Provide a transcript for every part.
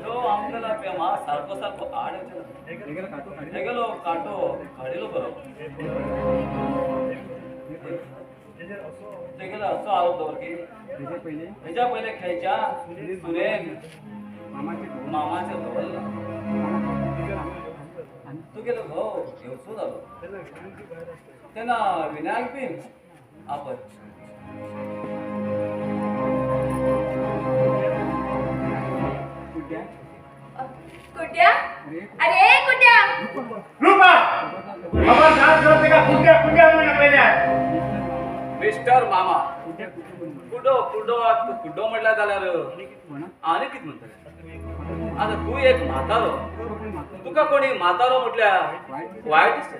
तो आमगेला पेमा सारको सारको आड तेगेलो कांटो काडिलो बरो तेगेलो असो आरोप दवर की हेज्या पयले खेळच्या सुरेन मामाचे दवरला तुगेलो घोव घेवचो जालो तेन्ना विनायक बीन आपत कुट्या अरे कुट्या रूपा खबर ना जो तेका कुट्या कुट्या म्हणून आपयल्या मिस्टर मामा कुडो कुडो कुड्डो म्हटल्यार जाल्यार आनी कितें म्हणटले आतां तूं एक म्हातारो तुका कोणी म्हातारो म्हटल्यार वायट दिसता.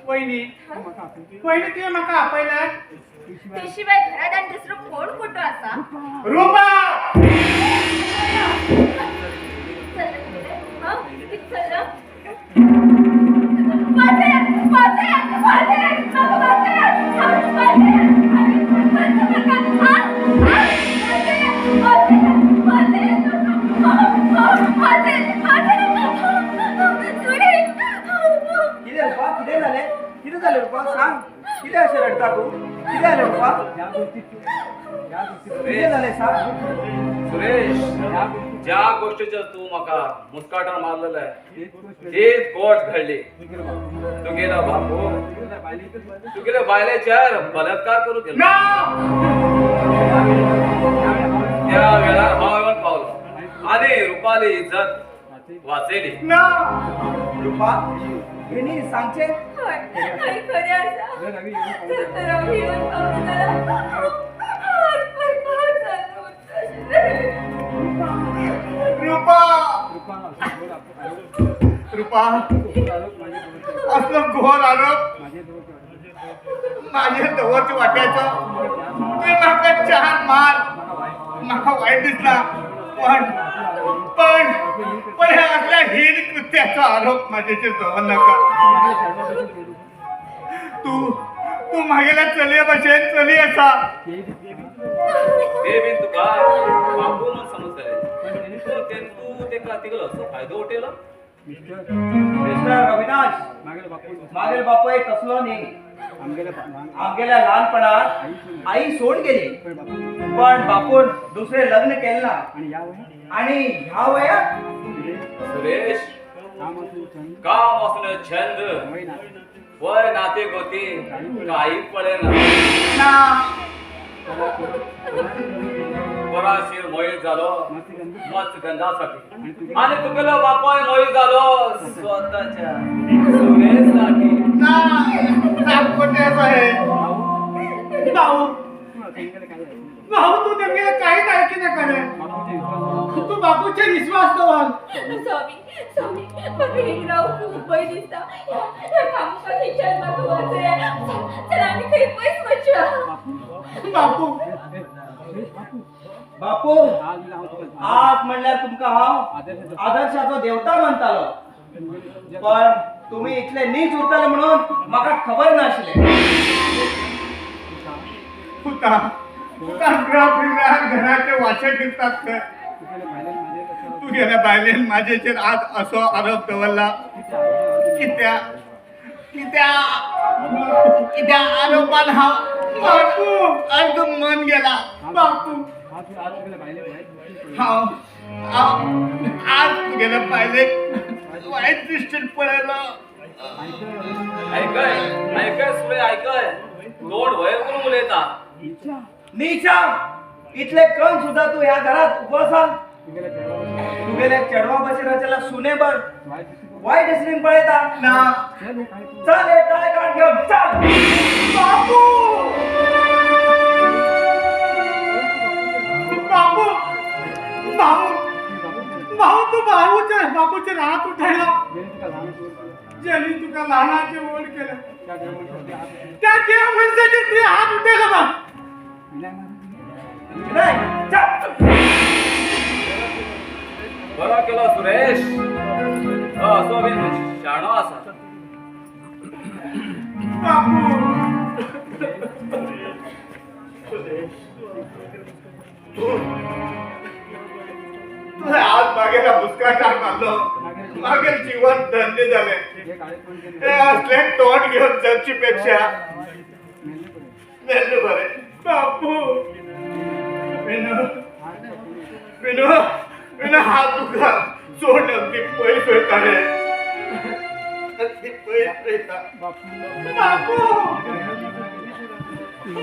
वयनी वयनी तुवें म्हाका आपयल्यार ते शिवाय घरात आनी दुसरो कोण कुटो आसा? रूपा कितें रूपा कितें जालें कितें जालें रूपा सांग कितें अशें रडटा तूं कितें जालें रूपा कितें जालें सांग. सुरेश ज्या गोष्टीचेर तूं म्हाका मुस्काटान मारलेलें तीच गोश्ट घडली. तुगेलो बापू तुगेल्या बायलेचेर बलात्कार करूंक गेलो त्या वेळार हांव येवन पावलो आनी रुपाली इज्जत वाचयली. रूपा हेणी सांगचें हय हय खरें आसा. तर रवी येवन पावलो जाल्यार हात बरबाद जालो आशिल्लें. रूपा रूपा असलो घोर आरोप माझे दवरचे वाट्याचो तुवें म्हाका चार मार म्हाका वायट दिसला पण पण पण ह्या असल्या हीन कृत्याचो आरोप म्हाजेचेर दवर नाका. तूं तूं म्हागेल्या चलये भशेन चली आसा. ते बीन तुका बापू म्हूण समजतले पूण तूं तेका तिगलो असो फायदो उठयलो. मिस्टर अविनाश मागेल बापूय तसलो न्ही. आमगेल्या ल्हानपणात आई सोड गेली पण बापून दुसरे लग्न केलं ना आणि ह्या वयात सुरेश काम आसून छंद वय नाते गोती काही पळयना पराशीर मोहीत जालो मस्त गंधासाठी आणि तुगेलो बापाय मोहीत जालो स्वतःच्या सुनेसाठी. भाऊ भाऊ तू तेमगेले काहीच ऐकी नाका रे. तू बापूचेर विश्वास दवर. स्वामी स्वामी म्हाका हिंग रावूंक खूब भंय दिसता. ह्या कामुका खंयच्यान म्हाका वाचया. चल आमी खंय पयस वचया. बापू बापू आज म्हणल्यार तुमकां हांव आदर्शाचो देवता मानतालो पण तुम्ही इतले नीच उरताले म्हणून म्हाका खबर नाशिल्लें. पुता पुता घराचे वाशे दिसतात खंय. तुगेल्या बायलेन म्हाजेचेर आज असो आरोप दवरला कित्या कित्या कित्या आरोपान हांव बापू अर्द मन गेला. बापू हांव हांव आज तुगेल्या बायलेक वायट दृश्टीन पळयलो. ऐकय ऐकय सुरे ऐकय तोंड वयर करून उलयता. नीचा इतले कण सुद्धा तू ह्या घरात उभो आसा. तुगेल्या चेडवा भशेन सुनेबर वायट दिसलीन पळयता ना चल हे टाय काढ घेवन चल. बापू बापू भाऊ भाऊ तू भाऊचे बापूचे हात उठयलो ज्यांनी तुका लहानाचे व्हड केलं त्या देव मनशाचे तुवें हात उठयलो बा. बरो केलो सुरेश असो बीन शाणो आसा. बापू तू आज मागेला मुस्काटार मारलो, मागेल जीवन धन्य झाले. हे असले तोंड घेऊन जगची पेक्षा मेल्ले बरे. बापू विनू विनू विनू हात तुका सोड अगदी पयस वयता रे, अगदी पयस वयता. बापू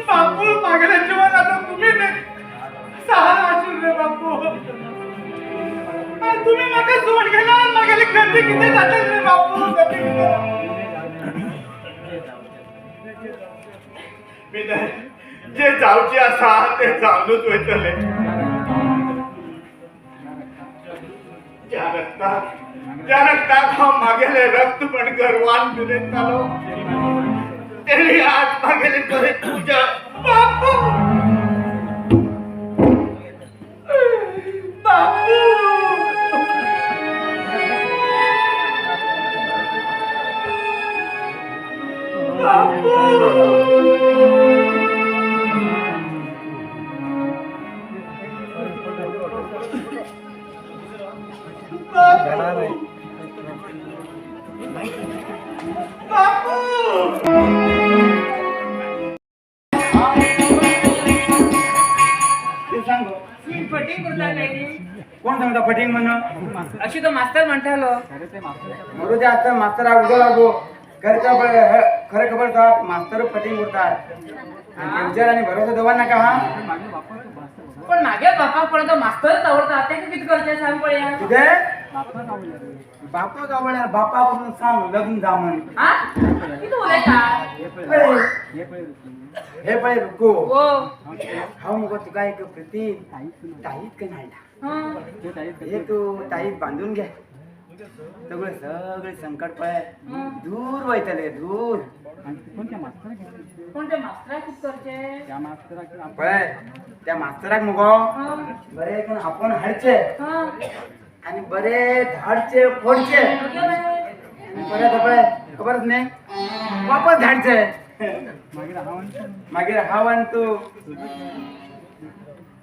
बापू मागेल्या जीवन आता तुम्ही सहारा आसून रे बापू. तुम्ही म्हाका सोड गेला, मागेली गती कितें जातली रे बापू, गती कितें. विनय जे जावचे आसा ते जावनूच वयतले. ज्या रक्ताक हांव मागेले रक्त म्हण गर्वान मिरयतालो तेणी आज मागेली बरी तुज्या. बापू बापू बापू बापू. कोण सांगता फटींग म्हणून? अशी तो मास्तर म्हणतालो. मरू दे आता मास्तराक उजो लागू. खरें खरें खबर आसा मास्तर फटींग उरतात. तेमचेर आनी भरोसो दवर नाका. हा पण मागे बापाक पण तो मास्तरच आवडता, तेका कितें करचें सांग पळया. कितें बापाक आवडल्यार बापाक वचून सांग लग्न जा म्हण. कितें उलयता? हे पळय रुको, हांव मुगो तुका एक प्रती ताईत करून हाडला. हे तूं ताईत बांदून घे, सगळे सगळे संकट पळय दूर वयतले दूर. कोण त्या मास्तराक कितें करचें? पळय त्या मास्तराक मुगो बरें करून आपोवन हाडचे आनी बरे धाडचे फोडचे आनी परत पळय खबरच न्ही वापस धाडचे. मागीर हांव आनी तूं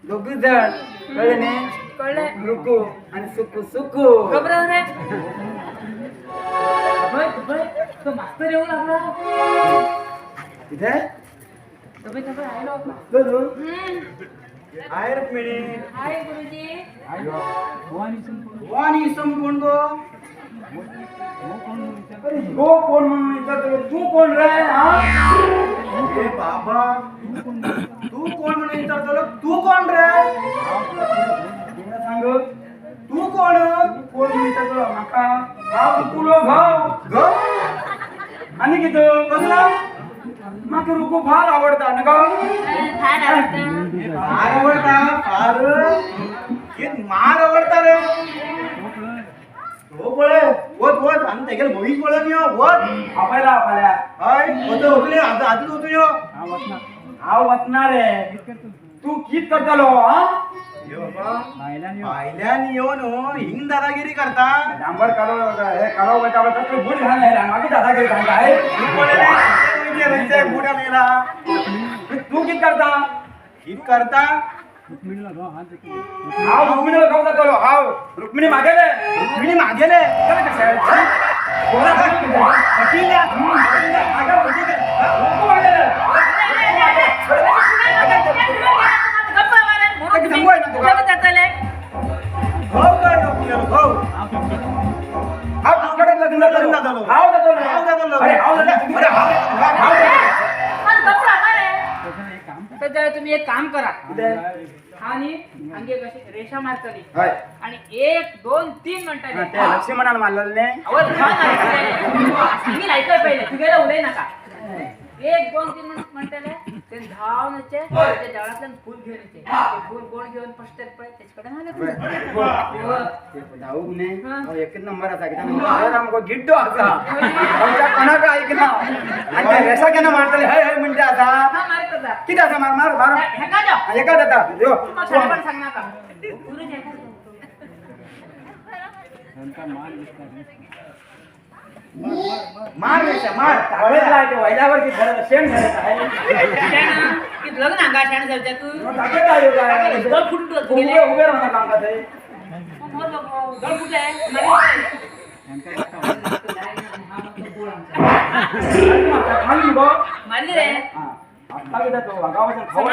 दोगूच जाण कळ्ळें न्ही? कळ्ळें. रुकू आनी सुकू सुकू. खबर रे तो मास्तर येऊ लागला. कितें? तबे तबे आयलो. हाय रुक्मिणी. हाय गुरुजी. हो आनी इसम कोण गो? अरे हो कोण म्हणून विचारतलो तूं कोण रे? हा अरे बाबा तूं कोण म्हणून विचारतलो तूं कोण रे? सांग तूं कोण कोण म्हणून विचारतलो म्हाका? हांव रुकुलो घाव घ आनी कितें कसलो? म्हाका रुकू फार आवडता न्हू गो? फार आवडता. फार आवडता. फार कित मार आवडता रे. हो पळय वच वच आनी तेगेले भविश्य पळोवन यो वच. आपयला आपल्या हय वच वचून यो आतां आतांच वचून यो. हांव वचना रे. तूं कित करतलो? हा भायल्यान येवन हिंग दादागिरी करता. डांबर कालो हे कालो वयता पळय तसलो बूट घालून येयला मागीर दादागिरी सांगता. बूट घालून येयला. तूं कित करता? कित करता? हांव रुक्मिणीलो घोव जातलो. हांव रुक्मिणी मागेले. रुक्मिणी मागेले. तुम्ही एक काम करा आणि अंगे कशी रेषा मारतली आणि 1 2 3 म्हणताले. लक्ष्मणान मारलेले सांगील ऐकय पहिले तुगेले उलय नाका. 1 2 3 म्हणताले ते धांवचे ते देवळांतल्यान फूल घेवन येचे. ते फूल कोण घेवन पश्टेत पळय तेचे कडेन धांवूंक न्ही एकच नंबर आसा कित्याक आमकां गिड्डो आसा आमच्या कोणाक आयकना. आनी ते रेशा केन्ना मारतले हय हय म्हणटा आसा कितें आसा मार मार मार एका जाता यो सांगनाका. मार रेशा मार ताकद लाय ते वैल्यावर की शेण धरत आहे की लग्न हांगा शेण जावच्या तू ताकद लाय काय दळ फुटून उभे उभे राहणार कामका ते मोर दळ फुटले खाली बो मारली रे आता किती तो गावाच्या खाऊ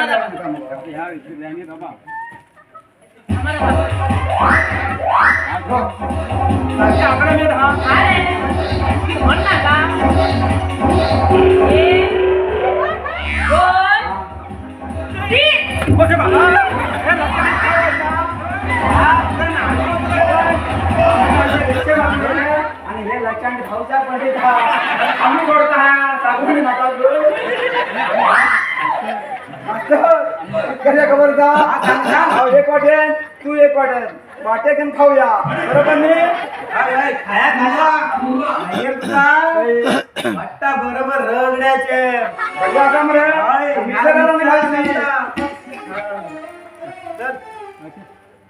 आणि हे लचांड भाऊचा पंडित हा आम्ही बोलता हा सांगून नका मास्तर खबर जा हांव एक वाटेन तू एक वाटेन वाटे घेऊन खाऊया बरोबर न्ही खाया खाया तुका वाट्टा बरोबर रगड्याचे बघा का मरे चल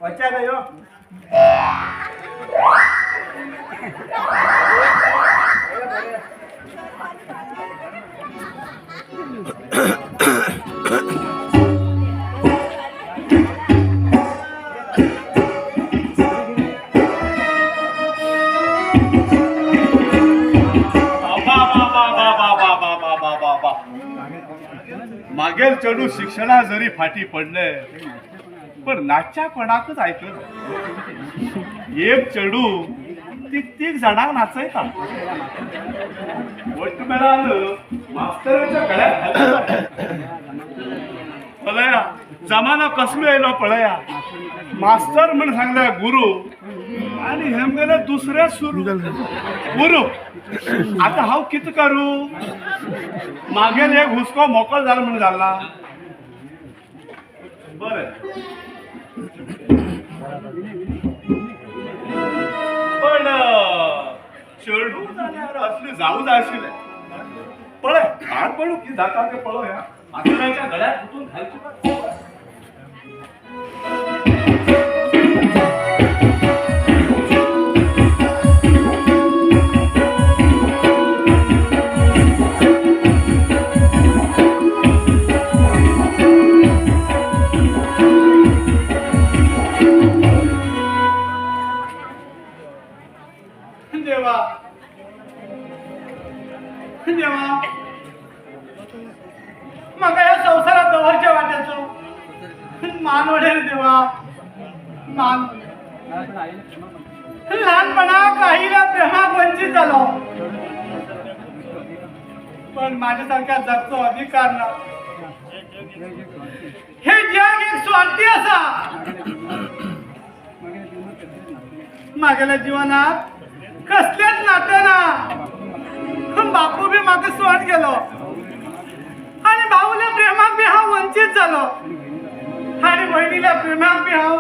वचा गयो मागेल चेडू शिक्षणा जरी फाटी पडले पण नाच्या कोणाकच ऐकलं एक चेडू तीग तीग जाणांक नाचयता वट्ट मेळान मास्तराच्या गळ्यात पळया जमाना कसलो येयलो पळया मास्तर म्हण सांगल्या गुरु आणि हे गेले दुसऱ्या सुरू गुरु आता हांव कितें करूं मागेल एक हुस्को मोकळ जालो म्हण जाला बरें पण चेडू जाल्यार असले जावं जाय आशिल्लें पळय घाण पडू कितें जाता तें पळोवया मास्तराच्या गळ्यात गुंतून घालचें. देवा देवा म्हाका ह्या संवसारात दवरच्या वाट्याचो मान वडेल देवा मान. ल्हानपणाक आईल्या प्रेमाक वंचीत जालो पण माझ्या सारख्या जगचो अधिकार ना. हे जग एक स्वार्थी आसा. मागेल्या जिवनात कसलेच नाते ना. बापू बी म्हाका सोड गेलो आणि भाऊल्या प्रेमाक बी हांव वंचीत जालो आणि बहिणील्या प्रेमाक बी हांव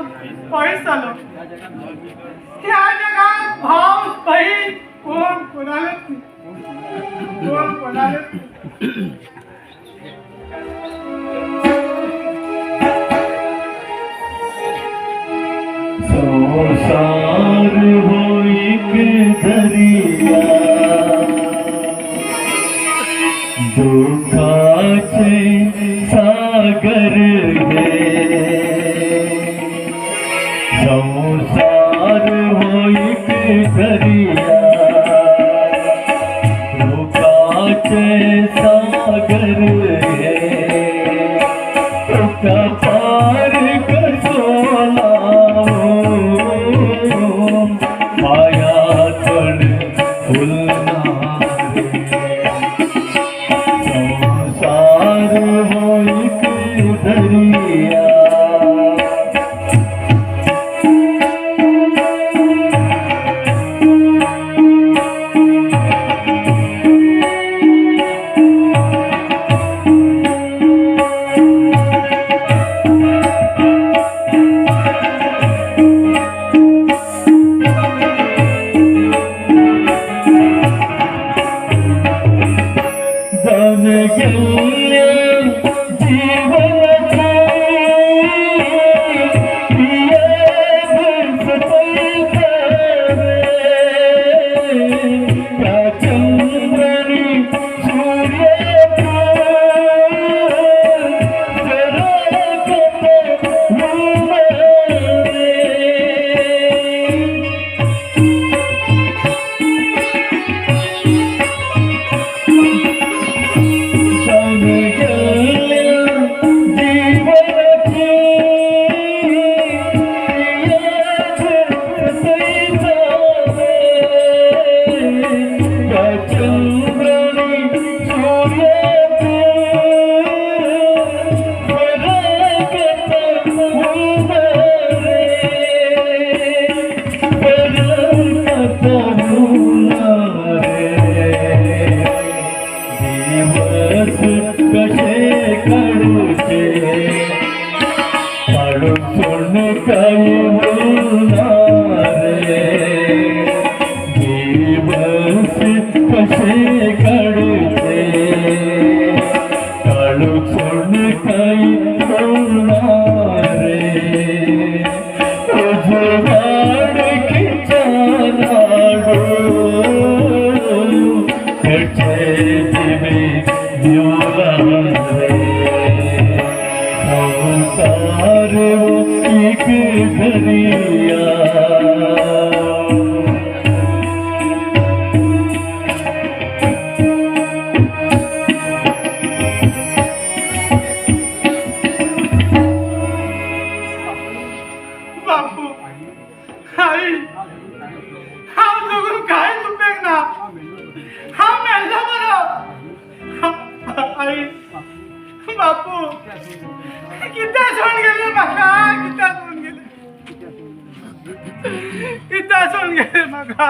पयस जालो. ह्या जगात भाव बहीण कोण कोणालेच न्ही, कोण कोणालेच न्ही. संसार हो एक दरिया दुखाचे सागर हे संसार हो एक दरिया दुखाचे सागर हे तुका पार कसो लावूं माया तण फुल काळू सोड काय उरणार रे दिवस कसे काढचे काळू सोड काय उरणार रे उजवाड खिचाराडो कचे दिवे दिवला रे संसार वो एक दरिया। बापू आई हांव जगून काय उपेग ना हांव मेल्लो बरो। आई बापू कित्याक सोडून गेले म्हाका कित्याक सोडून गेले कित्याक सोडून गेले म्हाका।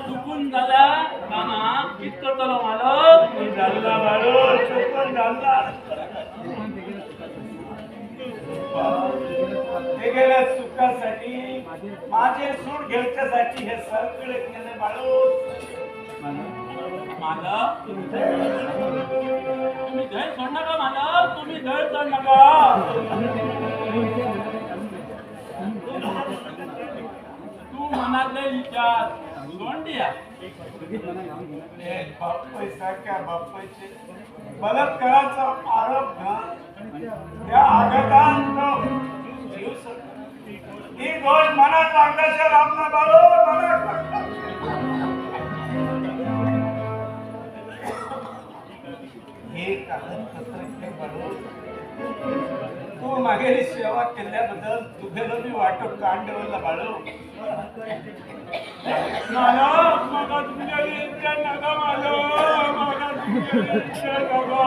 चुकून झाला मामा कित करतलो मालक झाला बाळो चुकून झाला ते गेल्या सुखासाठी माझे सूट घेण्यासाठी हे सगळे केले बाळो। मालक तुम्ही धैर्य सोड नका मालक तुम्ही धैर्य सोड नका। तू मनातले विचार सोड दिया। बाप्पासारख्या बाप्पाचे बलात्काराचा आरोप घाल त्या आघातान जीव ही गोष्ट मनात लागल्याशिवाय रामना बाळो मनात लागला। हे कागदपत्र घे बाळो तू मागेली सेवा केल्याबद्दल तुझ्याला मी वाटप काढ ठेवला बाळो। मालक माका तुमच्या इच्छा नका मालक माका तुमच्या इच्छा नका।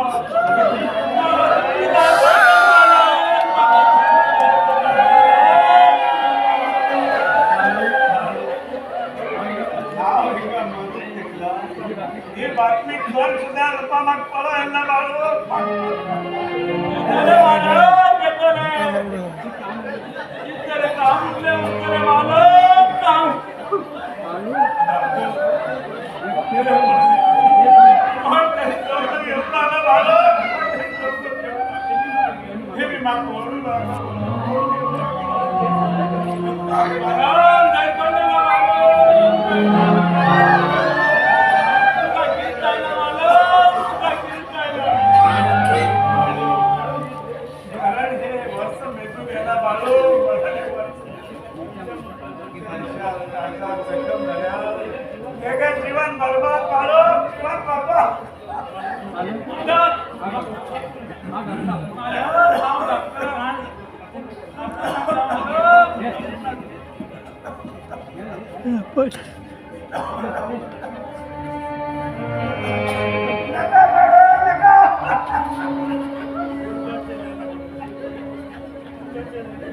ही बातमी कोण सुद्धा रूपामाक पडो यांना बाळो। कारण हे वर्ष मेजून गेला बाळो जीवन बर्बाद बाळो जीवन बर्बाद।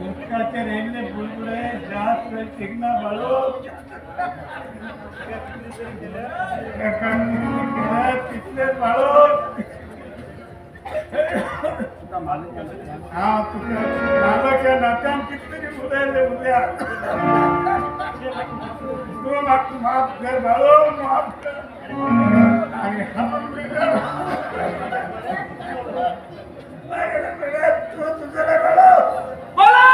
उदकाचे रेल्वे बुलबुले जास्त वेळ टिकना बाळो तिथले बाळो। हा तुझ्या मालक या नात्यान कितीतरी उदयले उद्या तू म्हाका माफ कर बाळो, माफ कर. आनी हांव तूं तुजें बाळो. बोला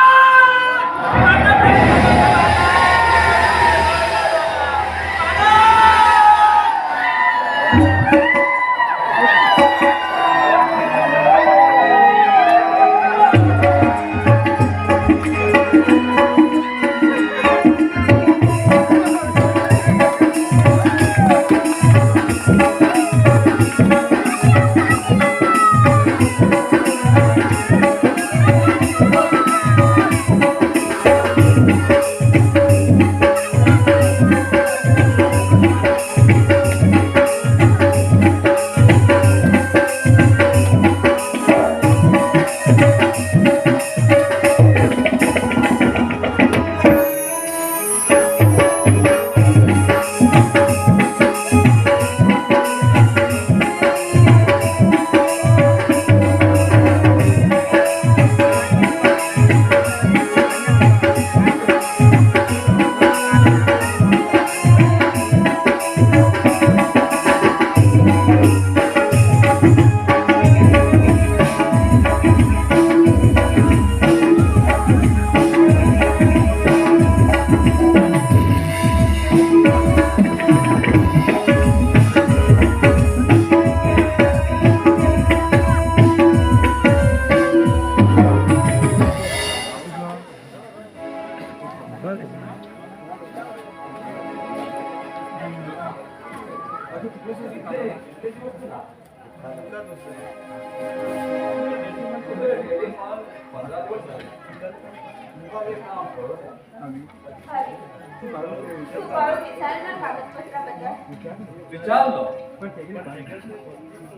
विचारलो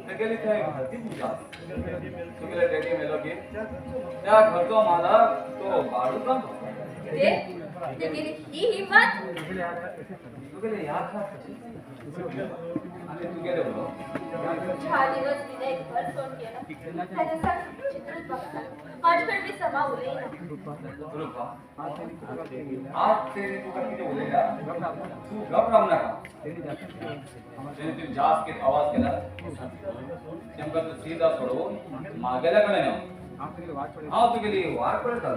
तेगेली थंय घालती पूजा तुगेले डॅडी मेलो की त्या घरचो मालक तो बाळू जालो. तेगेली ही हिम्मत तुगेले याद आनी तुगेले उलो चार दिवस तिने घर सोडून गेला. ताच्या चित्रच बघता माझ्याकडे मी समा उलयना. रुपा आज तेने तुका कितें उलयला तूं गप रावूं नाका. तेणे तुवें जास्त कितें आवाज केला तेमकां तूं सीधा सोडोवन मागेल्या कडेन यो. हांव तुगेली वाट पळयता.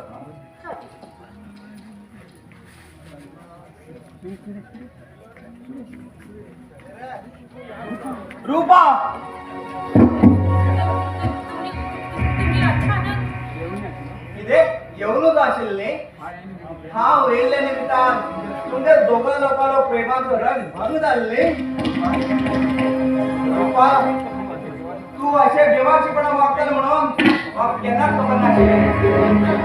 रुपा कितें येवनूच आशिल्लें न्ही. हांव येयल्ल्या निमित्तान तुमच्या दोगां लोकांलो प्रेमाचो रंग भंग जाल्ले. रुपा तूं अशें बेवारशीपणा वागतलें म्हणून म्हाका केन्नाच खबर नाशिल्लें.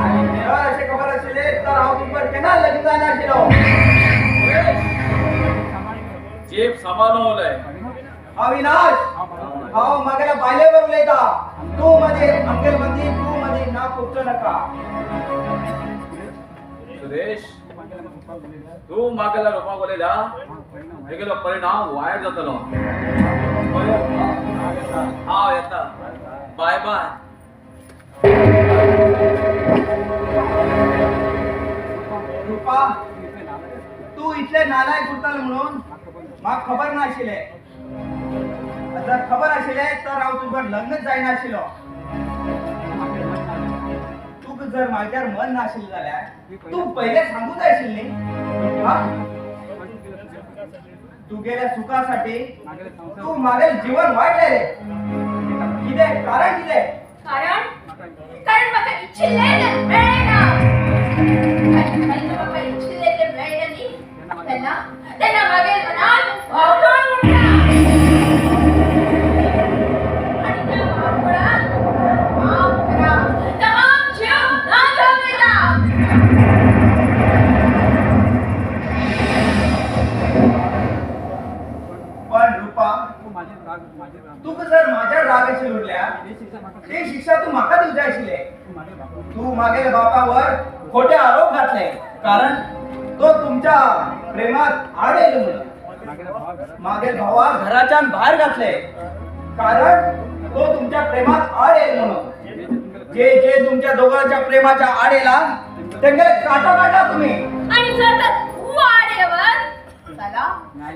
आनी जर अशें खबर आशिल्लें तर हांव तुमकां केन्ना लगीन जायनाशिल्लो. जीप सांबाळून उलय. अविनाश हांव म्हागेल्या बायले बरोबर उलयता. तूं म्हजे आमगेले मदीं तूं म्हजी नाक खुपचो नाका. सुरेश तूं म्हागेल्या रुपाक उलयला तेगेलो परिणाम वायट जातलो. हांव येता. Bye bye. रुपा तूं इतलें नालायक उरतलें म्हणून म्हाका खबर नाशिल्लें. जर खबर आशिल्लें तर हांव तुमकां लग्नच जायनाशिल्लो. तुका जर म्हाज्यार मन नाशिल्लें जाल्यार तूं पयलें सांगूंक जाय आशिल्लें न्ही. तुगेल्या सुखासाठी तूं म्हागेलें जीवन वाडलें. कितें कारण कितें? कारण कारण म्हाका इच्छिल्लें तें मेळना. म्हाका इच्छिल्लें तें मेळना न्ही तेन्ना तेन्ना म्हागेल मनांत वावटोळ उरता. आनी त्या वावटोळान माफ करा तमाम जीव ना जावन वयता. पण रुपा तुका जर म्हाज्या राग आशिल्लो उरल्या ते शिक्षा तूं म्हाका दिवचे आशिल्लें. तूं म्हागेल्या बापावर खोटे आरोप घातले कारण तो तुमच्या प्रेमात आड येयलो म्हणून. म्हागेल्या भावाक घराच्यान भायर घातले कारण तो तुमच्या प्रेमात आड येयलो म्हणून. जे जे तुमच्या दोगांच्या प्रेमाच्या आड येयला तेंगेले काटा काटा तुम्ही. आनी जर तर तूं आड येवत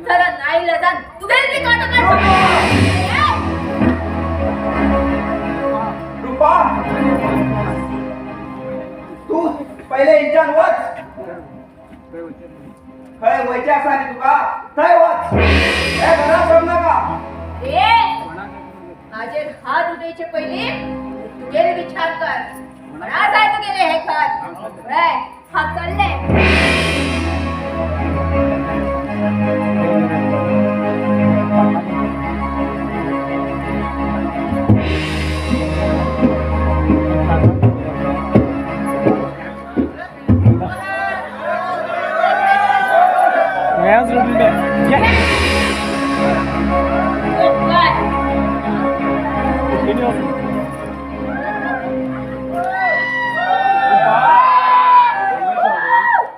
जरा नाही लजान तुगेल बी कांटो काडचो. रुपा तू पहिले इंचान वच. खंय वयचें आसा न्ही तुका थंय वच. हे घरा सोड नाका. रे माझेर हात उडयचे पयलीं तुगेल विचार कर. बरा जाय तुगेले हे घर. पळय हात चल्ले.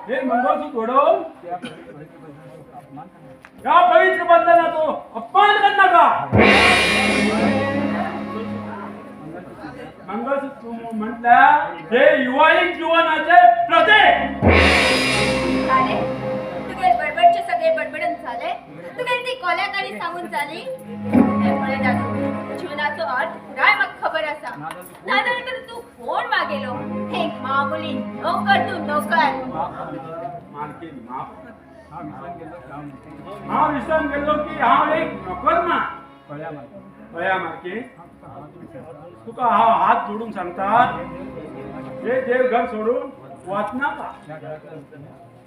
हे मंगळसूत्र वडोवन या पवित्र बंधनाचो अपमान करनाका. मंगळसूत्र म्हटल्यार हे युवाईक जीवनाचे प्रतीक. तुगेल बडबडचे सगळे बडबडन झाले. तुगेल ती कोल्याकाणी सांगून जाली. पळय दादू जीवनाचो अर्थ पुराय म्हाका खबर आसा. नाजाल्यार तर तूं कोण मागेलो. हे मामुली नोकर तूं नोकर. मालकीन माफ हांव विसरून गेल्लो की हांव एक नोकर ना. पळया मालकीन तुका हांव हात जोडून सांगता हे देव घर सोडून वचनाका.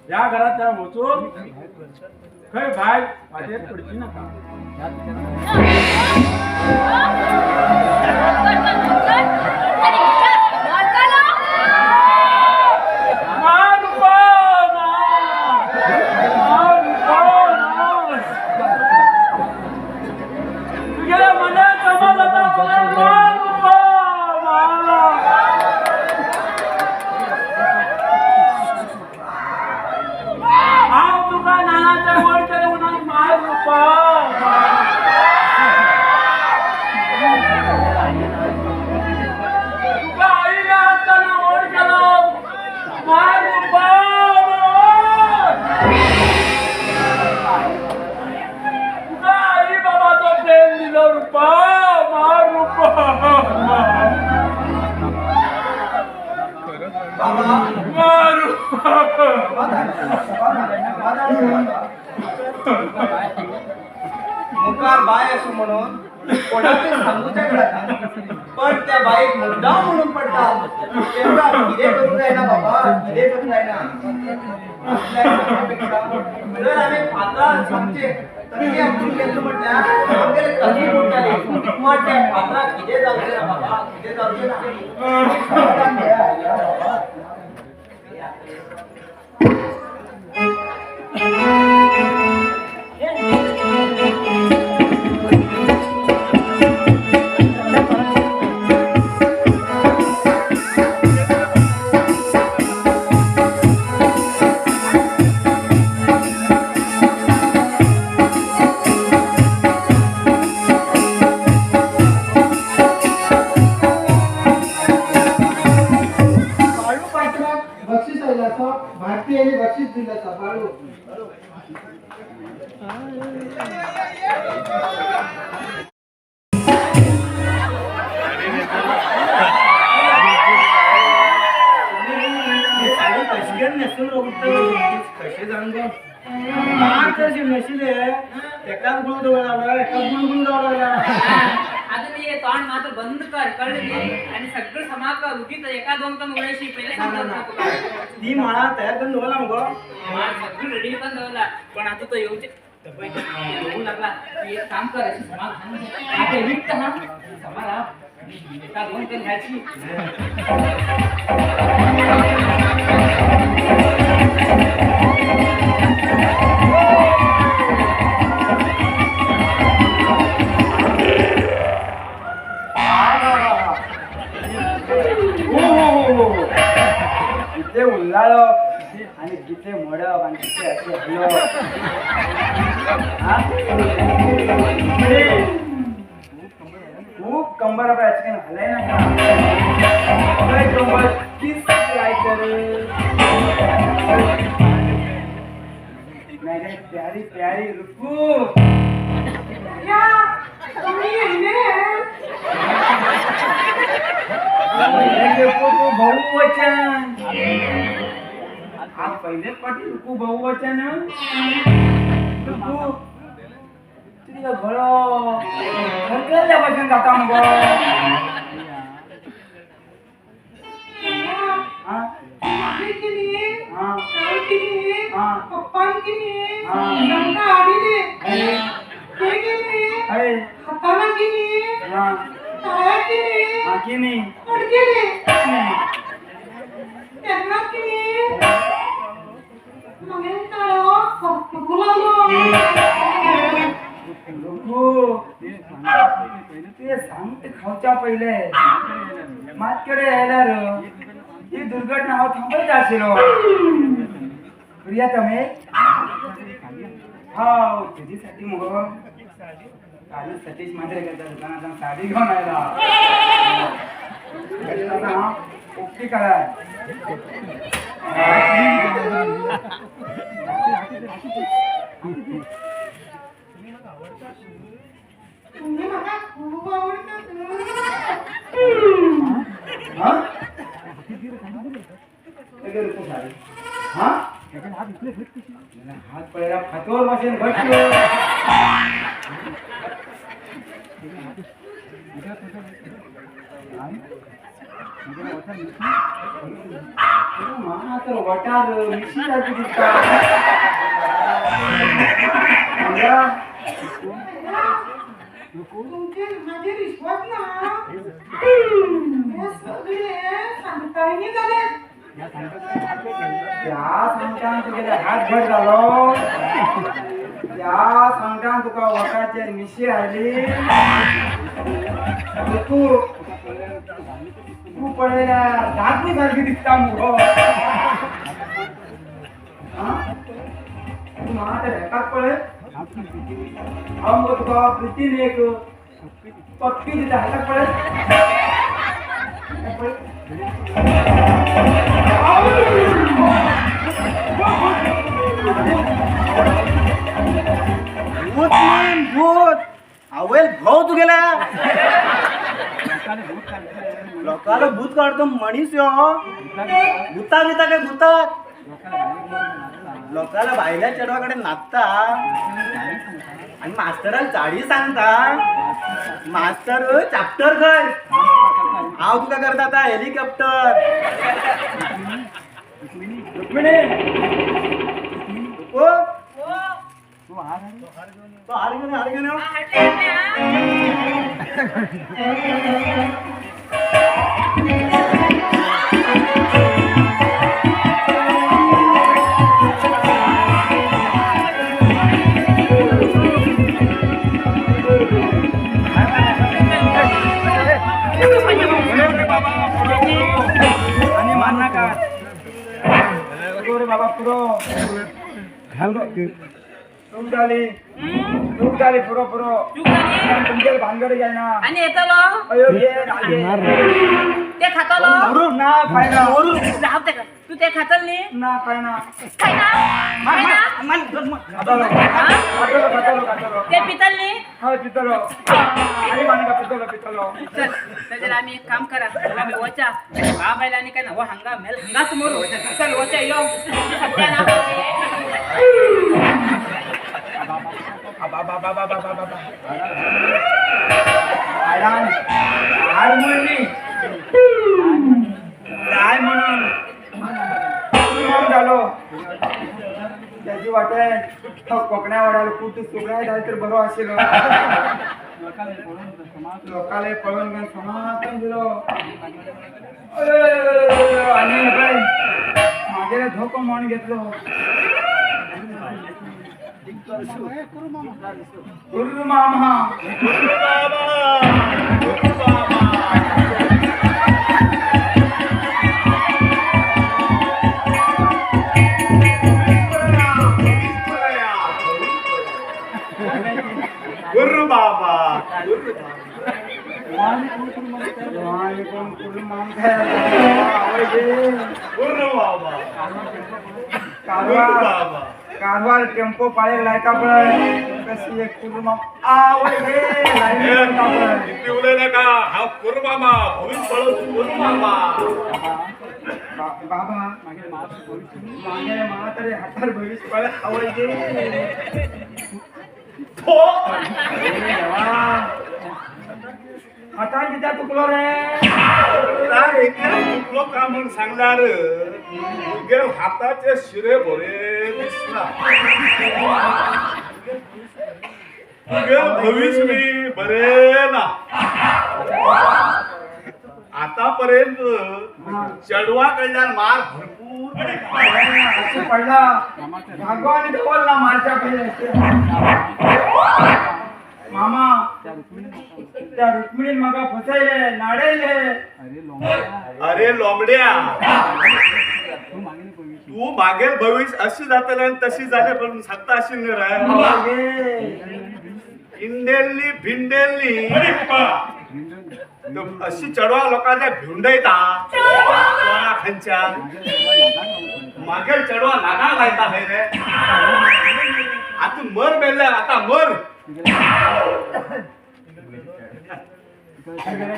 ह्या घरांतल्यान वचून खंय भायर वाटेर पडची नाका. तुगेल्या मनात जमा जाता. हांव तुका नानाच्या वयर केलें म्हणून मार रुपा. तुका आईला आसतना व्हड केलो मार रुपा. तुका आई बाबाचो प्रेम दिलो रुपा मार रुपा. मार रुपा. मुखार बाय असो म्हणून कोणाकूय सांगूचें घडना पण त्या बाईक मुद्दाम म्हणून पडटा तेन्ना कितें करूंक जायना बाबा कितें करूंक जायना. जर आमी फातरार सांगचें तशें आमचें केल्लें म्हटल्यार आमगेले तकली मोडटाली. पण त्या फातराक कितें जावचें ना बाबा कितें जावचें ना. समाधान घेया बाबा. बक्षीस आयला भारतीयांनी बक्षीस दिलं बाळू. कशे जाण गो मान कशी नशिले एकाच गुळू दवरला लागला एकाच गुळू गुळू दवरला लागला. आता मी तोंड मात्र बंद कर कळलं नी आणि सगळं समा कर उगीच एका दोन कन उडयशी पहिले सांगतो तुका. ती माळा तयार करून दवरला मगो. माळ सगळं रेडी करून दवरला पण आता तो येऊचे येऊ लागला. तू एक काम कर अशी समा आता विकत हा समाला एका दोन कन घ्यायची. किती उल्हाळप आणि किती मोडप आणि किती असे हलप. खूप कंबर आपल्या हलाय ना कंबर किस काय तर नाही. प्यारी प्यारी रुकू या तुम्ही येणे बहुवचन आप पहिले पाटी रुकू बहुवचन रुकू तुझ्या घरो खरखरल्या भाशेन जाता मगो. पप्पान केली लग्न आडिले ते केली हाताना केली टाळ्या केली कोण केली त्यांना केली मग टाळो फक्त लावलो. ते सांगते खावच्या पहिले मातकडे यायला र ही दुर्घटना हांव थांबयता आशिल्लो. प्रिया तमे हांव तुजेसाठी मुगो काल सतीश मांजरेकरच्या दुकानात साडी घेऊन आयला. ओके कराय तुम्ही मला खूप आवडतात. हा हा हात पळायला फातोर भाषेन घटलो. तर वटार मिशी सारखी दिसता. तुमचे माझे विश्वास ना हे सगळे सांगतायनी झाले. त्या सांगतान तुगेले हात घट झालो. त्या सांगतान तुका वटाचेर मिशी आयली. तू तू पळयल्यार दादली सारखी दिसता मुगो. तूं म्हाका हेकाच पळय हांव मुगो तुका प्रितीन एक पप्पी दिता. हेकाच पळय पळय. भूत मान भूत आवयल भाऊ तुगेला लोकांना भूत काढतो मनीस यो भूता बिता काय भूतात लोकांना भायल्या चेडवाकडे नाचता आणि मास्तराला चाडी सांगता. मास्तर चाप्टर खंय हांव तुका करता आता हेलिकॉप्टर. रुक्मिणी रुको तो हार घेऊन हार घेऊन आणि मान नका रे बाबा पुरो चूक झाली चूक झाली पुरो पुरो तुमचे भानगड जायना आणि येतलो अयो ये ते खातलो ना खायना तू ते खातल नी ना खायना खायना खातलो खातलो खातलो ते पितल नी हा पितलो आणि मानका पितलो पितलो. चल त्याच्याला आम्ही एक काम करा आम्ही वचा बाबायला आणि काय ना हो हंगा मेल हंगा समोर चल वचा यो सत्याना. आयरान हार म्हणली जाय म्हणून झालो त्याची वाटे कोकण्या वाड्याला कुठं सुगडाय झालं तर बरो आशिल्लो. लोकांना पळोवन घेवन समाधान दिलो. आनी मागेर धोको म्हण घेतलो. गुरु मामा गुरु बाबा गुरु बाबा. गुरु बाबा गुरु गुरु बाबा गुरु बाबा. कारवार टेम्पो पाळेक लायता पळय कशी एक कुर्मा आवय गे लायता पळय. किती उलय नाका, हांव कुर्मामा भविष्य पळोव कुर्मामा. बाबा मागे म्हातारे हातार भविष्य पळय आवय गे. हातान कित्याक तुकलो रे? तुकलो का म्हण सांगल्यार तुगे हाताचे शिरे बरे दिसना, तुगे भविष्य बी बरे ना. आतापर्यंत चेडवा कडल्यान मार भरपूर पडला. भगवान दवरला मारच्या पहिले. मामा त्या रुक्मिणीन म्हाका फसयले, नाडयले. अरे लोंबड्या, तू मागेल भविष्य अशी जातले आणि तशी जाले पण सांगता अशी न्ही रे. इंडेल्ली भिंडेल्ली अशी चेडवा लोकांच्या भिवंडयता चोरा खंयच्या मागेल चेडवा नागा लायता खंय रे. आतां मर मेल्ले, आतां मर.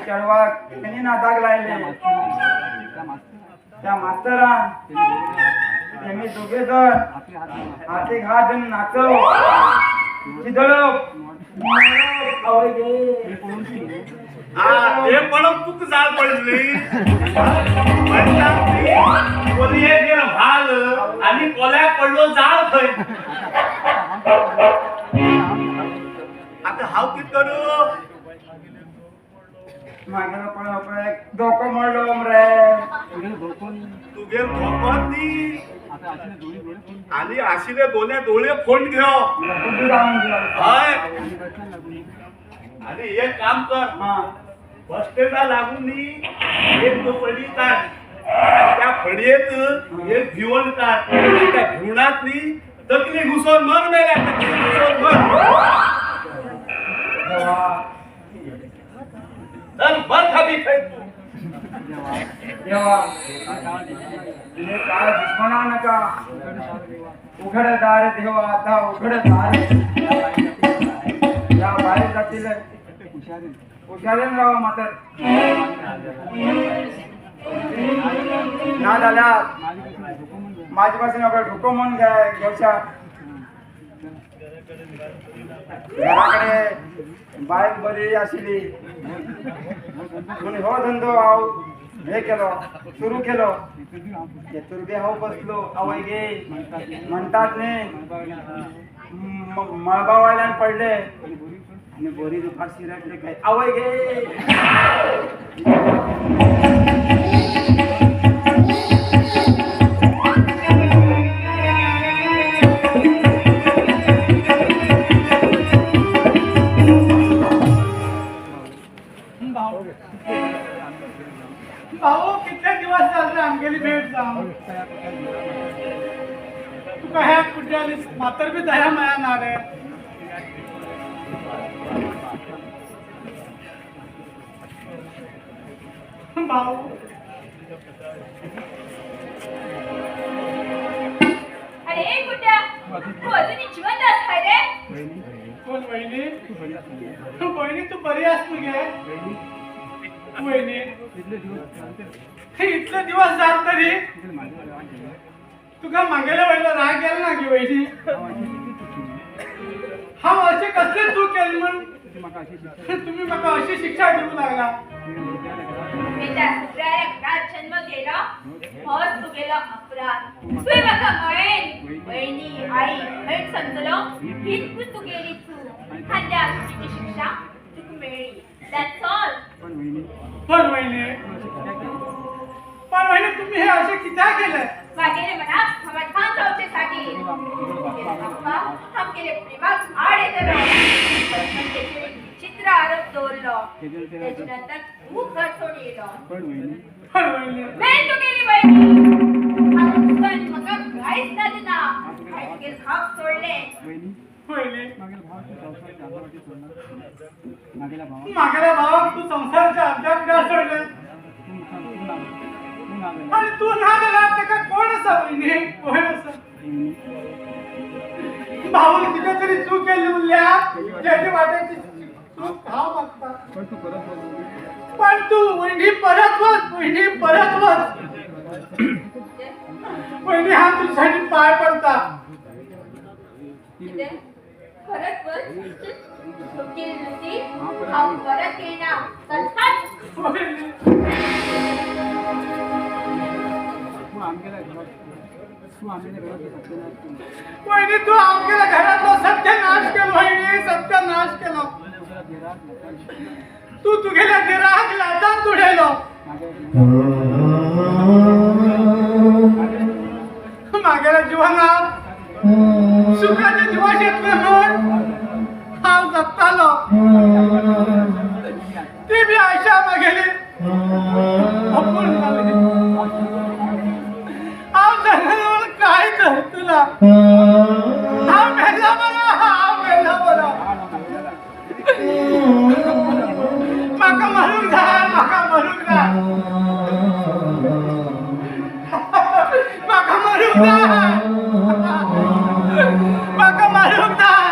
चेडवाक तेणी नादाक लायले त्या मास्तरान. तेमी दोगे जण हातीक हात धरून नाचप, चिदळप. आवय गे. ते पळोवन तुका जाळ पडली. कोलयेक गेलो भाल आनी कोल्याक पडलो जाळ खंय. आतां हांव कितें करूं? मागेलो पळय पळय धोको मोडलो मरे. तुगे धोको न्ही आनी आशिल्ले दोने दोळे फोंड घेव. हय, आनी एक काम कर, बस स्टँडा लागून न्ही एक तो फडी काड, त्या फडयेत एक भिवण काड, त्या भिवणांत न्ही तकली घुसोवन मर मेल्या, तकली घुसोवन मर. चल मर खाबी खंय तूं. देवा हे काळ दुश्मना नका. उघड दार देवा, आता उघड दार. या बाहेर जातील हुशारीन राहा मात्र. ना जाल्यार माझ्यापासून आपलं ढोको म्हणून घेवच्या. घराकडे बायक बरी आशिल्ली म्हणून हो धंदो हांव हे केलो, सुरू केलो. तेतूर बी हांव बसलो. आवय गे म्हणटात न्ही मळबा वयल्यान पडले आनी बरी रुपार शिरटले काय. आवय गे. भाऊ कितले दिवस जाले आमगेली भेट जावन. तुका ह्या कुड्ड्याली मातर बी दया माया ना रे. भाऊ अरे कुड्ड्या, तू अजूनही जिवंत आसा रे? कोण वहिनी? वहिनी तू बरी आस तुगे? वहिनी इतले दिवस जाल तरी तुका मागेले वयलो राग गेलो ना गे वहिनी? हांव अशें कसलें चूक केली म्हण तुमी म्हाका अशी शिक्षा दिवंक लागला? घरात जन्म गेलो होच तुगेलो अपराध. तुवें म्हाका म्हळें वहिनी आई म्हण समजलो हीच तुगेली चूक. आनी त्या चुकीची शिक्षा तुका मेळ्ळी. That's all. पण वहिनी, पण वहिनी तुम्ही हे अशें कित्याक केलें? मागेले मनाक समाधान जावचेसाठी. आमगेले प्रेमाक आड येतलो तेचेर विचित्र आरोप दवरलो. तेजे नंतर तूं घर सोडून येयलो. पण वहिनी, मेन तुगेली वहिनी आतां तुका आनी म्हाका कांयच ना दिना. हांवें तुगेले भाग सोडले. वहिनी मागेल्या भावाक तूं संवसाराच्या अर्द्या पिड्यार सोडलें आनी तूं ना जाल्यार ताका कोण आसा वहिनी? कोण आसा? भाऊन कितें तरी चूक केल्ली उरल्या त्याची वाट्याची चूक हांव मागता. पण तू वयनी परत वच, वयनी परत वच. वयनी हांव तुझ्यासाठी पाय पडता. कितें परत वच? चुकी नुसती हांव परत येयना. चल हट. वहिनी तू आमच्या घरातलो सत्यानाश केलो. वहिनी सत्यानाश केलो. तू तुगेल्या दिराक लातान तुडयलो. मागेल्या जीवनात सुखाचे दिवस येतले म्हण हांव जगतालो. ती बी आशा मागेली अपूर्ण जाली. हांव जाणा काय कर तुला. हांव मेला बरो, हांव मेला बरो. म्हाका मरूंक जाय, म्हाका मरूंक जाय, म्हाका मरूंक जाय, म्हाका मरूंक जाय.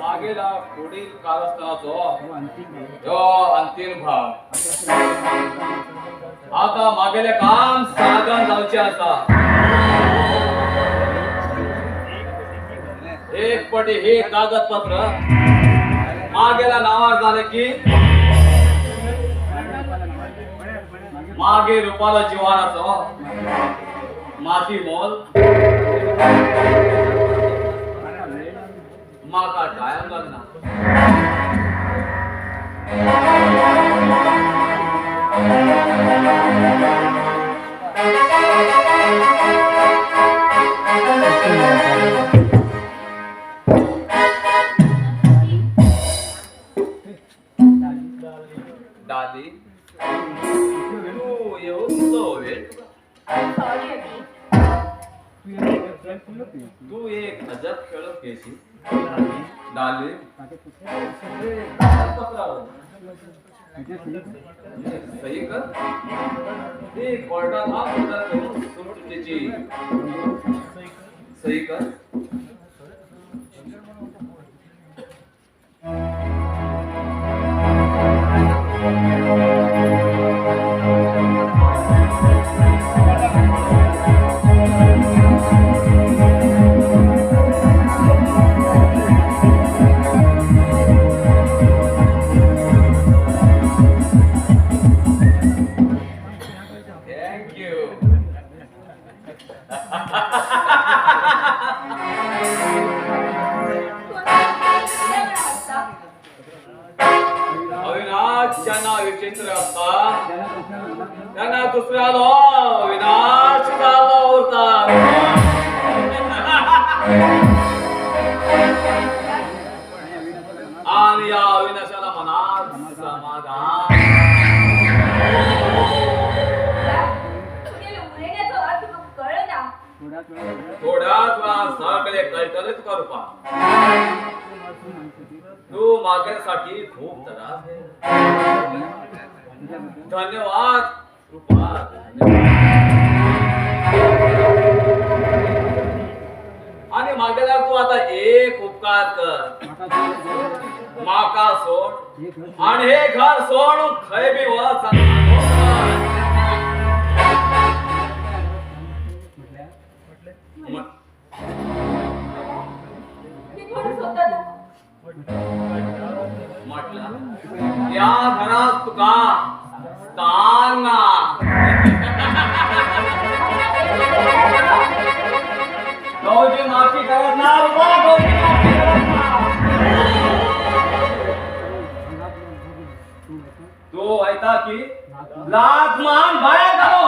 मागेला पुढील कारस्थानाचो ह्यो अंतिम भाग. आता मागेले काम साधन जावचे आसा. एक पटी हे कागदपत्र मागेला नावार झाले की मागे रुपाला जीवनाचो माती मोल माका कायम लागना. दादी तू येऊ तो वेळ. सॉरी अभी. तू एक अजब खेळ केशी डाली. सही कर ते कोर्टात हा मुद्दा करून सूट त्याची सही कर. Thank you. विचित्र असता त्यांना दुसऱ्यालो विनाश जालो उरता. आणि या अविनाशाला मनात समाधान. थोड्याच वेळा सगळे कळतले तुका रुपा. तू मागण्यासाठी खूप त्रास. धन्यवाद रुपा. आणि मागेला तू आता एक उपकार कर, माका सोड आणि हे घर सोडून खय बी वच. म्हटलं या घरात तुका स्थान ना. गौजी माफी करत ना रुपा, गौजी माफी करत ना. तू ऐता की लाख मान बाहेर घालो.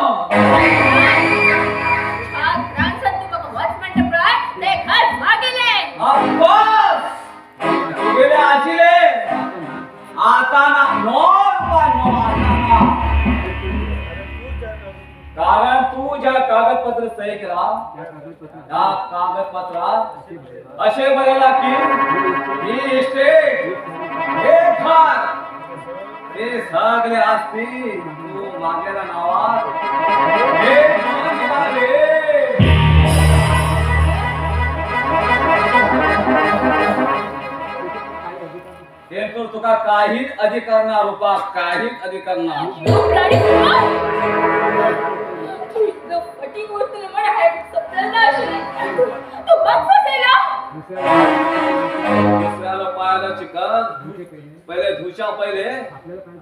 तुगेले आशिले आता ना नो रुपा नो आता ना. कारण तू ज्या कागदपत्र सही केला त्या कागदपत्रात असे बरेला की ही इस्टेट हे घर हे सगळे असती तू मागेला नावात हे. तेंतूर तुका काहीच अधिकार ना रुपा, काहीच अधिकार ना. दुसऱ्याला पायाला चिकन पहिले धुशा, पहिले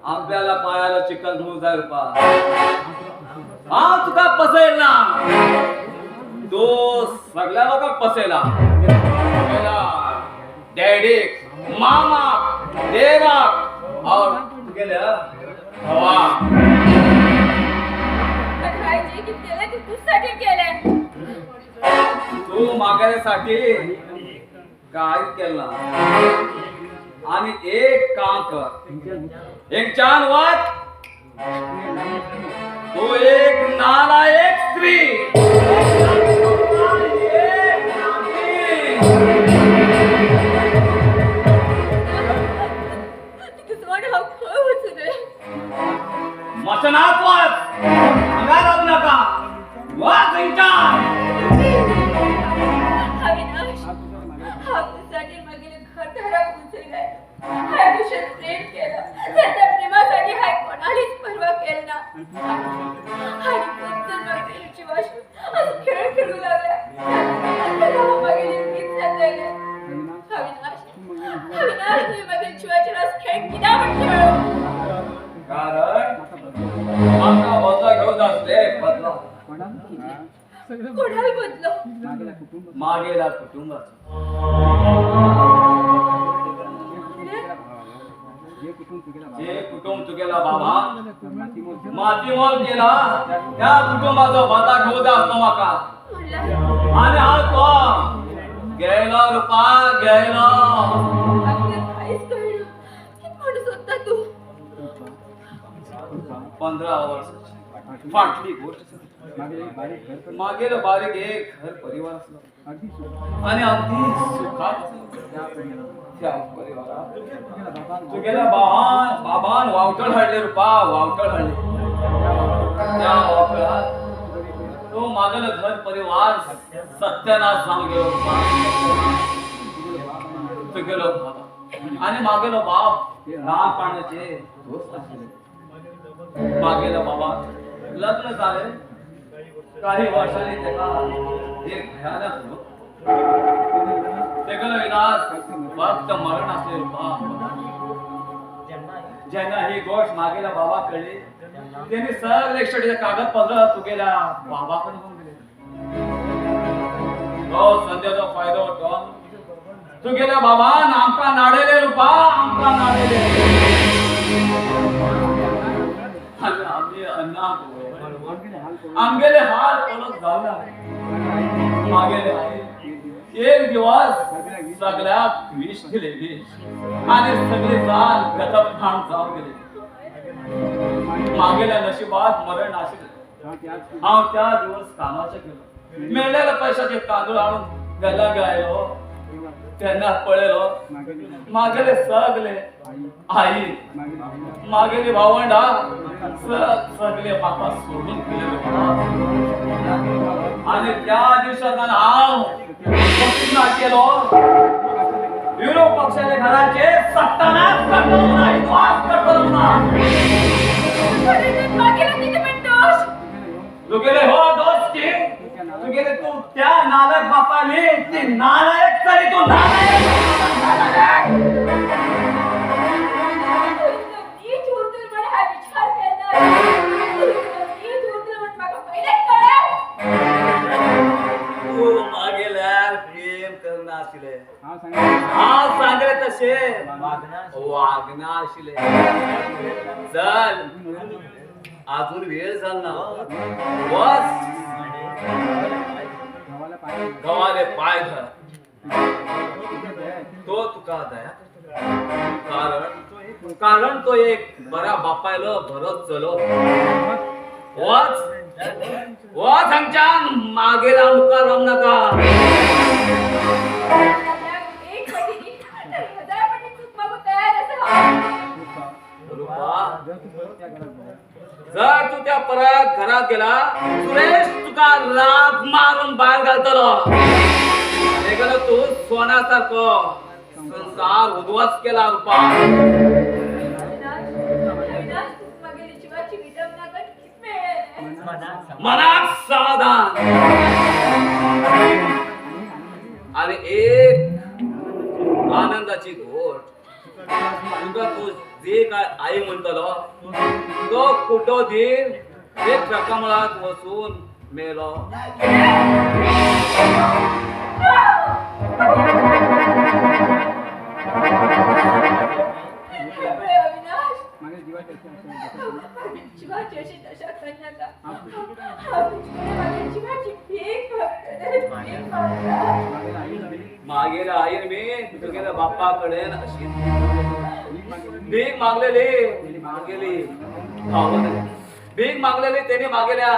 आपल्याला पायाला चिकन धुवून जाय रुपा. हा तुका पसेल ना, तो सगळ्या लोकांक पसेला. डॅडी मामा देराक और गेल्या हवा. तू मागण्यासाठी काय केलं. आणि एक काम कर, एक चान वाद तू एक नालायक स्त्री. मसनात वाच, हांगा रावू नका, वाच इंचान. अविनाश, हांव तुझ्यासाठी मागेले घर दाराक उचलले. हांवें तुजेर प्रेम केलं, त्या प्रेमासाठी हांवें कोणालीच पर्वा केली ना. आनी तूंच मागेले जिवाशी असो खेळ खेळू लागला. ताका हांव मागेली भीत जातलें. अविनाश, अविनाश, तुवें मागेले जिवाचेर असो खेळ कित्याक म्हूण खेळ्ळो? कारण आमकां बदलो घेवन आसले बदलो. कोणाला बदलो? मागेला कुटुंबाचो. जे कुटुंब तुगेला बाबा मातीमोल केला त्या कुटुंबाचो बदला घेवन आसलो म्हाका. आनी हांव तो गेलो रुपा, गेलो. कांयच कळना कितें म्हणून सोदता तूं? 15 वर्स फाटली गोष्ट. मागेलो बारीक एक घर परिवार असलो आणि अगदी सुखात असलो. त्या परिवारात तुगेल्या बाबान वावटळ हाडले रुपा, वावटळ हाडले. त्या वावटळात तो मागेलो घर परिवार सत्यानाश जावन गेलो रुपा. तुगेलो बाबा आणि मागेलो बाप लहानपणाचे दोस्त आशिल्ले. मागेलो बाबा लग्न झाले काही वर्षांनी त्याका एक भयानक रोग, तेगेलो इलाज फक्त मरण असले रुपा. जेन्ना ही गोष्ट मागेल्या बाबा कळ्ळी त्यांनी सगळे एकशे कागदपत्र तुगेल्या बाबाकडे घेऊन गेले. तो संध्याचो फायदो उठोवन तुगेल्या बाबान आमकां नाडयले रुपा, आमकां नाडयले. आमगेले हाल ओळख जावना. मागेले आई एक दिवस सगळ्याक विष दिले विष आणि सगळे जाल गतप खाण जावन गेले. मागेल्या नशिबात मरण आशिल्लें. हांव त्या दिवस कामाचे गेलो. मेळ्ळेल्या पैशाचे तांदूळ हाडून वेला आयलो तेन्ना पळयलो मागेले सगळे आई मागेली भावंडा सगळे म्हाका सोडून गेले. आणि त्या दिवसांत हांव प्रतिज्ञा केलो विरोध पक्षाच्या घराचे सत्तानाश करतलो म्हणून, इतिहास करतलो म्हणून. तुगेले हो दोष की तुगेले तू त्या नालक बापाली ती नालायक तरी तू नालायक. तू मागेल्यार प्रेम करना आशिल्लें. हांव सांगले तशें वागना आशिल्लें. चल अजून वेळ झाला. बस गवाले पाय धर. तो तुका दया करतलो. कारण कारण तो एक बऱ्या बापायलो भरत चलो. वच वच हांगच्यान मागेला मुखार रावूं नाका. रुपा जर तू त्या परत घरात गेला सुरेश तुका राग मारून बाहेर घालतलो. गेलो तू सोन्यासारखो संसार उद्ध्वस्त केला रुपा. मनाक समाधान आणि एक आनंदाची गोष्ट तुका तू जे काय आई म्हणतलो तो कुठो धीर एक ट्रकामुळात वचून मेलो. मागेला आईन मी तुगेल्या बापाकडेन अशी भीक मागलेली मागेली भीक मागलेली त्याने मागेल्या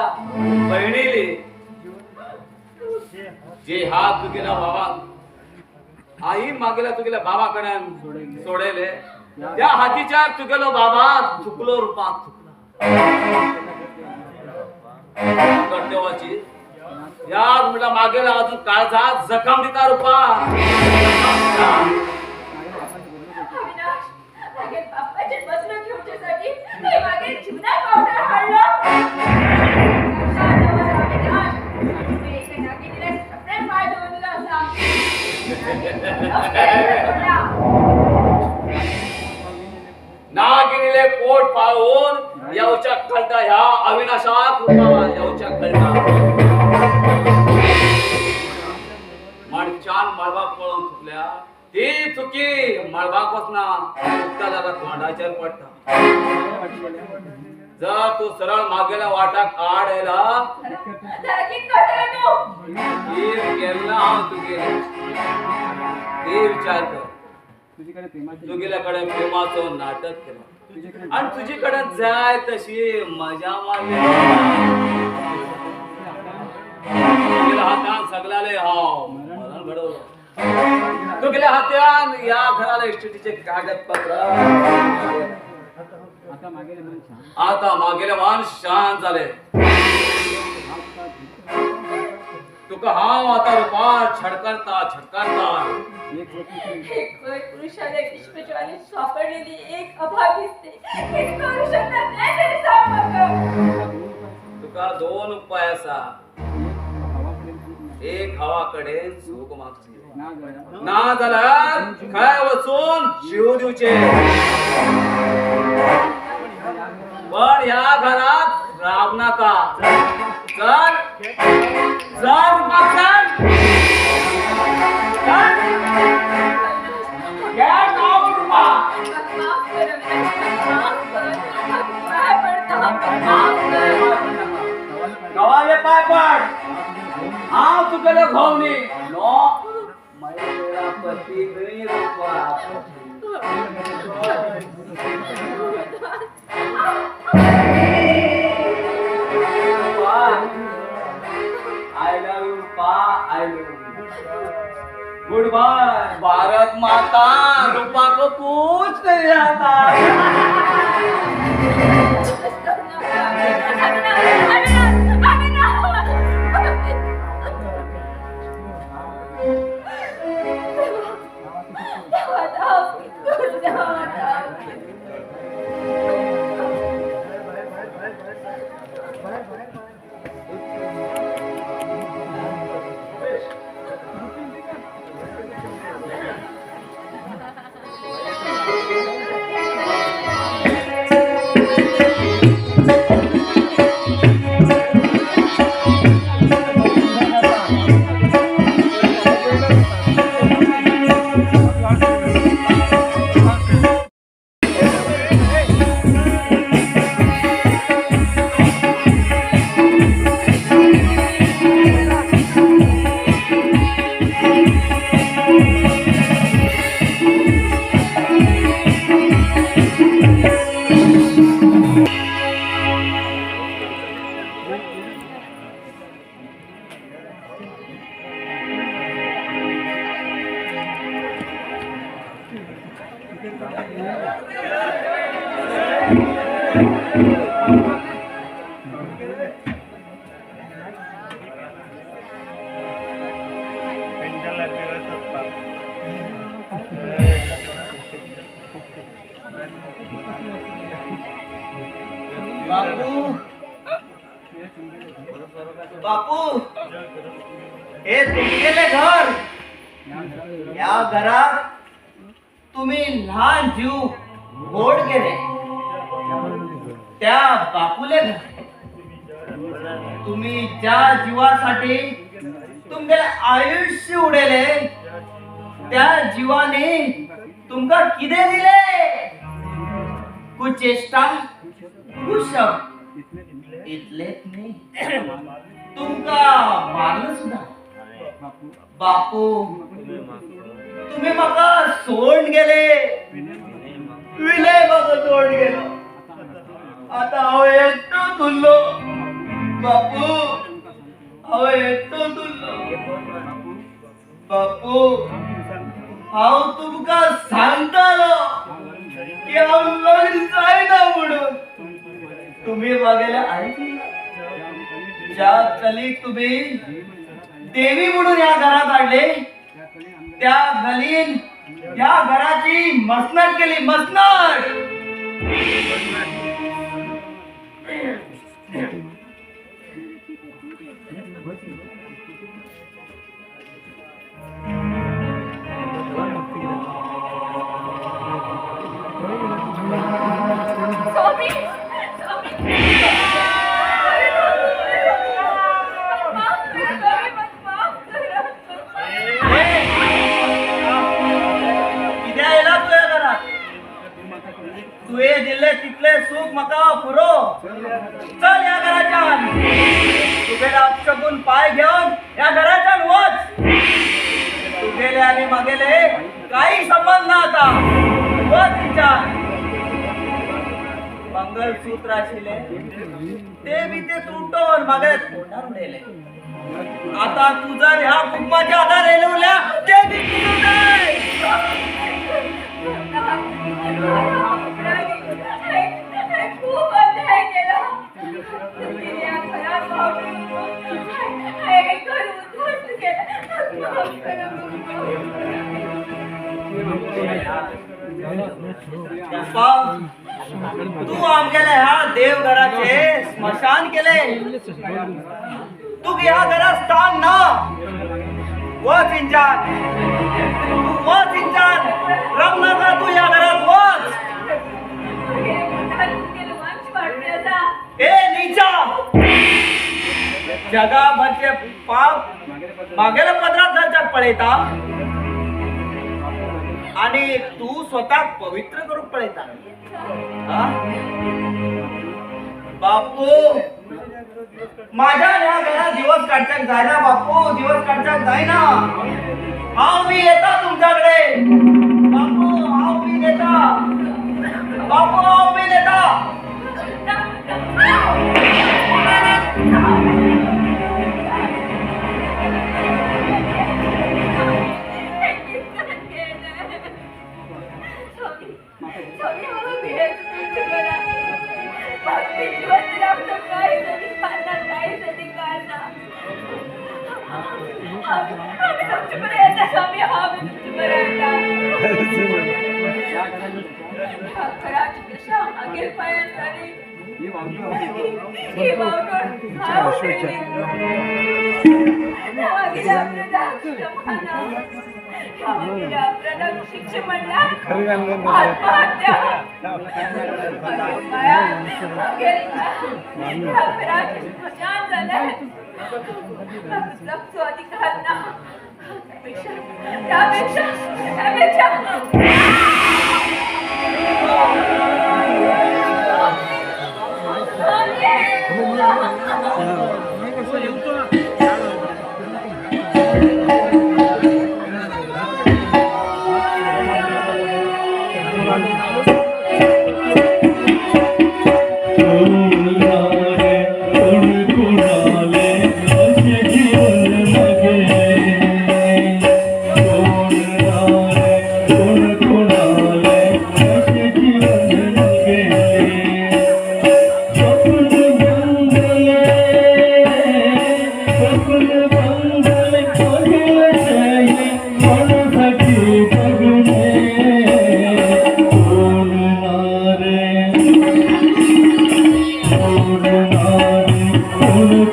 बहिणीली जे हात तुगेल्या बाबा आई मागेल्या तुगेल्या बाबाकडेन सोडले त्या हातीच्या तुगेलो बाबा थुकलो रुपात थुकला. कर्तव्याची याद म्हटलं मागेला अजून काळजात जखम दिता रुपा. नागिनीले पोट पाळून येवच्या कळटा ह्या अविनाशाक रुपा येवच्या कळटा. मडच्यान मळबाक पळोवन चुकल्या ती चुकी मळबाक वचना चुकता जाल्यार तोंडाचेर पडटा. जर तू सरळ मागेल्या वाटाक आड आयला केन्ना हांव तुगेले ते विचार कर. तुगेल्या कडेन प्रेमाचो नाटक केला आणि तुझी कडेन जाय तशी मजा मारली. तुगेल्या हातान सगळ्याले हांव मरण घडवलो. तुगेल्या हातान ह्या घराला इस्टेटीचे कागदपत्र. आता मागेले मन शांत जाले. तुका हांव आता रुपा छडकारता छडकारता. पुरुषाला विश्वज्वालेत सापडलेली एक अभागी स्त्री करू शकणार नाही तरी सांग म्हाका. तुका दोन उपाय आसा. एक हवा कडेन चूक मागची ना जाल्यार खंय वचून जीव दिवचे. पण ह्या घरात राब नाका. चल चल रुपा चल. Get out Rupa. तुगेलो घोव न्ही. नो मेरा पती न्ही Rupa. I love you Rupa, I love you. Good bye Bharat माता. रूपा को कुछ नहीं आता. बापू, बापू, हे तुमगेले घर. या घरात तुम्ही लहान जीव गोड केले त्या बापूले घर. तुम्ही ज्या जीवासाठी तुमगेले आयुष्य उडयले त्या जीवाने तुमका कितें दिले? कुचेष्टा कुशब इतलेच न्ही, तुमका मारलं सुद्धा. बापू तुम्ही म्हाका सोडून गेले, विलय म्हाका सोडून गेलो. आता हांव एकटोच उरलो बापू, हांव एकटोच उरलो बापू. हांव तुमकां सांगतालो की हांव लग्न जायना म्हणून, तुम्ही मागेले ऐकलं. ज्या चलीक तुम्ही देवी म्हणून या घरात हाडले त्या गलीन या घराची मसनट केली, मसनट. तुवें दिल्ले तितले सुख म्हाका पुरो. चल ह्या घराच्यान, तुगेले अपशगून पाय घेवन ह्या घराच्यान वच. तुगेले आनी म्हागेले काही संबंध ना आता. वच हिच्यान. मंगलसूत्र आशिल्ले ते बी ते तुटोवन म्हागेले तोंडार उडयले. आता तूं जर ह्या कुटुंबाच्या आधार येयले उरल्या ते बी तुटूं जाय. खूप अन्याय केला. तू आमगेले ह्या देवघराचे स्मशान केले. तू ह्या घरात स्थान ना. वच इंजान, तू वच इंजान, रमनाका तू ह्या घरात वच. ए नीचा, जगाभरचे पाप मागेल्या पदरात घालच्याक पळयता आणि तू स्वतःक पवित्र करूंक पळयता. बापू माझ्या ह्या घरात दिवस काढच्याक जायना बापू, दिवस काढच्याक जायना. हांव बी येता तुमच्याकडे बापू, हांव बी येता बापू, हांव बी येता.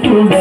कोण